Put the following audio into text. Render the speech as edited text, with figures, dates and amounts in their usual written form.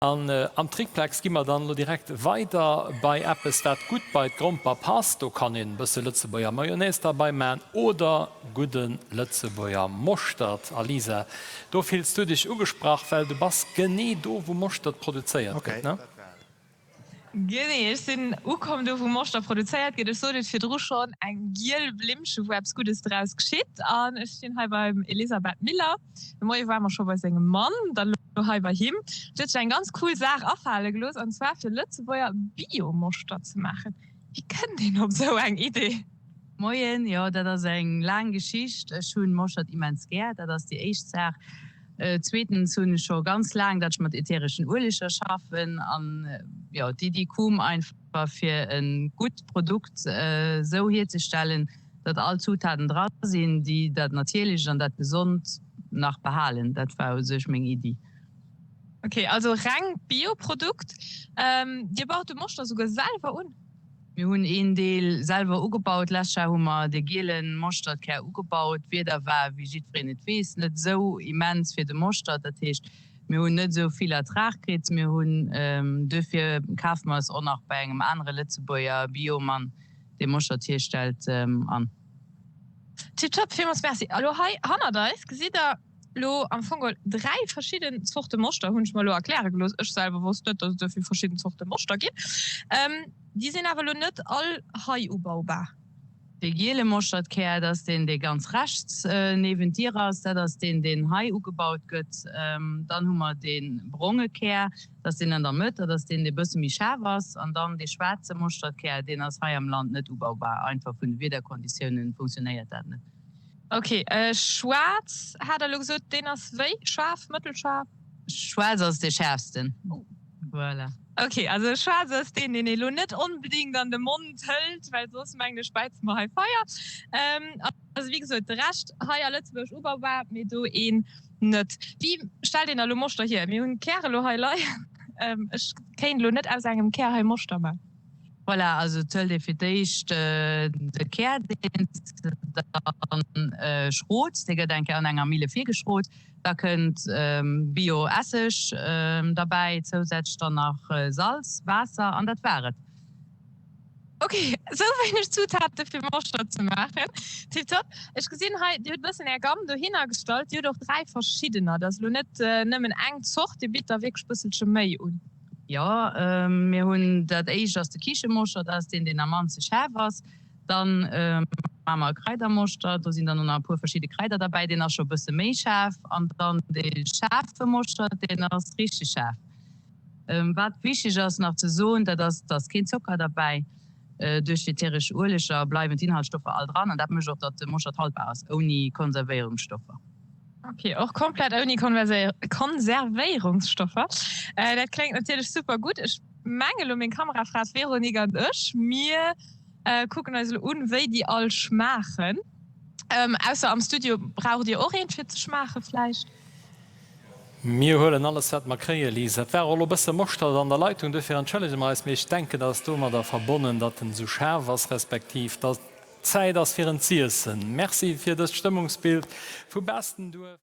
An am Triplex gi mer dann elo direkt weider bei eppes, wat gutt bei d'Gromper passt. Do kann een e bësse Lëtzebuerger Mayonnaise derbei man oder gudde Lëtzebuerger Moschtert. Alisa, do fills du dech ugesprach, well du bass genee do, wou Moschtert produzéiert gëtt, ne? Genee, ech sinn ukomm do wou Moschter produzéiert gëtt. Ech sot et virdru schonn, eng giel Blimmche wou eppes Guddes draus geschitt. An ech stinn hei beim Elisabeth Miller. De Moie ware mer scho bei sengem Mann, dann elo hei bei him. Et huet sech eng ganz cool Saach afale gelooss, an zwar fir Lëtzebuerger Bio-Moschter ze maachen. Wéi kënnt een op esou eng Idee? Moien, jo dat ass eng laang Geschicht. Ech hunn Moschtert immens gär, dat ass déi éischt Saach. Zweetens hunn ech scho ganz laang, datt ech mat äthereschen Ueleger schaffen an jo d'Iddi koum einfach fir e gutt Produkt esou hierzestellen, datt all Zutaten dra sinn, déi dat Natierlecht an dat Gesond nach behalen. Dat war u sech meng Iddi. Ok, also reng Bioprodukt. Dir baut de Moschter esouguer selwer un? Mir hunn een Deel selwer ugebaut. Lescht Jar hu mer de giele Moschterkär ugebaut. D'Wieder war, wéi jiddwereen et weess, net esou immens fir de Moschtert. Dat heescht, mir hunn net esou vill Ertrag kritt. Mir hunn duerfir kafe mer es och nach bei engem anere Lëtzebuerger Biomann, dee Moschtert hierstellt, an. Tiptop, villmools Merci. A lo hei hannert eis gesitt der Lo am Fong geholl 3 verschidden Zorte Moschter, hunn ech mer elo erkläre gelooss. Ech selwer wosst net, dass et esou vill verschidden Zorte Moschter ginn. Déi sinn awer elo net all hei ubaubar. Dee giele Moschtertkär, dat ass deen, dee ganz rechts niewent dir ass. Dat ass deen, deen hei ugebaut gëtt. Dann hu mer dee bronge Kär, dat ass deen an der Mëtt, dat ass deen, dee bësse méi schaarf ass. An dann dee schwaarze Moschtertkär, deen ass hei am Land net ubaubar. Einfach vun de Wiederkonditiounen funktionéiert dat net. Ok, schwaarz hat der elo gesot, deen ass wéi schaarf, mëttelschaarf? Schwaarz ass dee schaarfsten, voilà. Ok, also schwaarz ass deen, deen ee lo net onbedingt an de Mond hëlt, well soss mengen ech bäitze mer hei Feier. Also wéi gesot, de Rescht hei a Lëtzebuerg ubaubar, mee do een net. Wéi stellt een da lo Moschter hier? Mir hunn d'Käre lo hei leien, ech kéint elo net aus engem Kär hei Moschter man. Voilà, also et hëlt ee fir d'éischt de Kär, deen s de dann schrots, dee gëtt eng Kéier an enger Mille virgeschrot. Da kënnt Bio-Esseg derbäi, zousätzlech dann nach Salz, Waasser an dat war et. Ok, esou wéineg Zutaten fir Moschter ze maachen, tiptop. Ech gesinn hei, Dir hutt e bëssen Är Gamm dohinner gestallt. Dir hutt och 3 verschiddener, dat ass elo net nëmmen eng Zort, Dir bitt der wierklech e bësselche méi un. Jo, mir hunn dat éischt ass de Kichemoschter, dat ass deen, deen am mannste schaarf ass. Dann maache mer e Kraidermoschter, do sinn dann och nach e puer verschidde Kraider derbäi, deen ass scho e bësse méi schaarf. An dann de schaarfe Moschter, deen ass richteg schaarf. Wat wichteg ass nach ze soen, dat ass, et ass keen Zocker derbäi. Duerch d'ätheresch Ueleger bleiwen d'Inhaltsstoffer all dran an dat mécht och, datt de Moschtert haltbar ass, ouni Konservéierungsstoffer. Ok, och komplett ouni Konservéierungsstoffer. Dat kléngt natierlech super gutt. Ech menge lo meng Kamerafra d'Véronique an ech, mir kucken eis elo un, wéi déi all schmaachen. Ausser am Studio, braucht Dir och eent fir ze schmaache vläicht? Mir huelen alles wat mer kréien, Lisa. Et war och elo bësse Moschtert an der Leitung, duerfir entschëllege mer eis, mee ech denken, dat ass domadder verbonnen, datt en esou schaarf ass, respektiv datt Zäit ass fir en z'iessen. Merci fir dëst Stëmmungsbild vu Bestenduerf.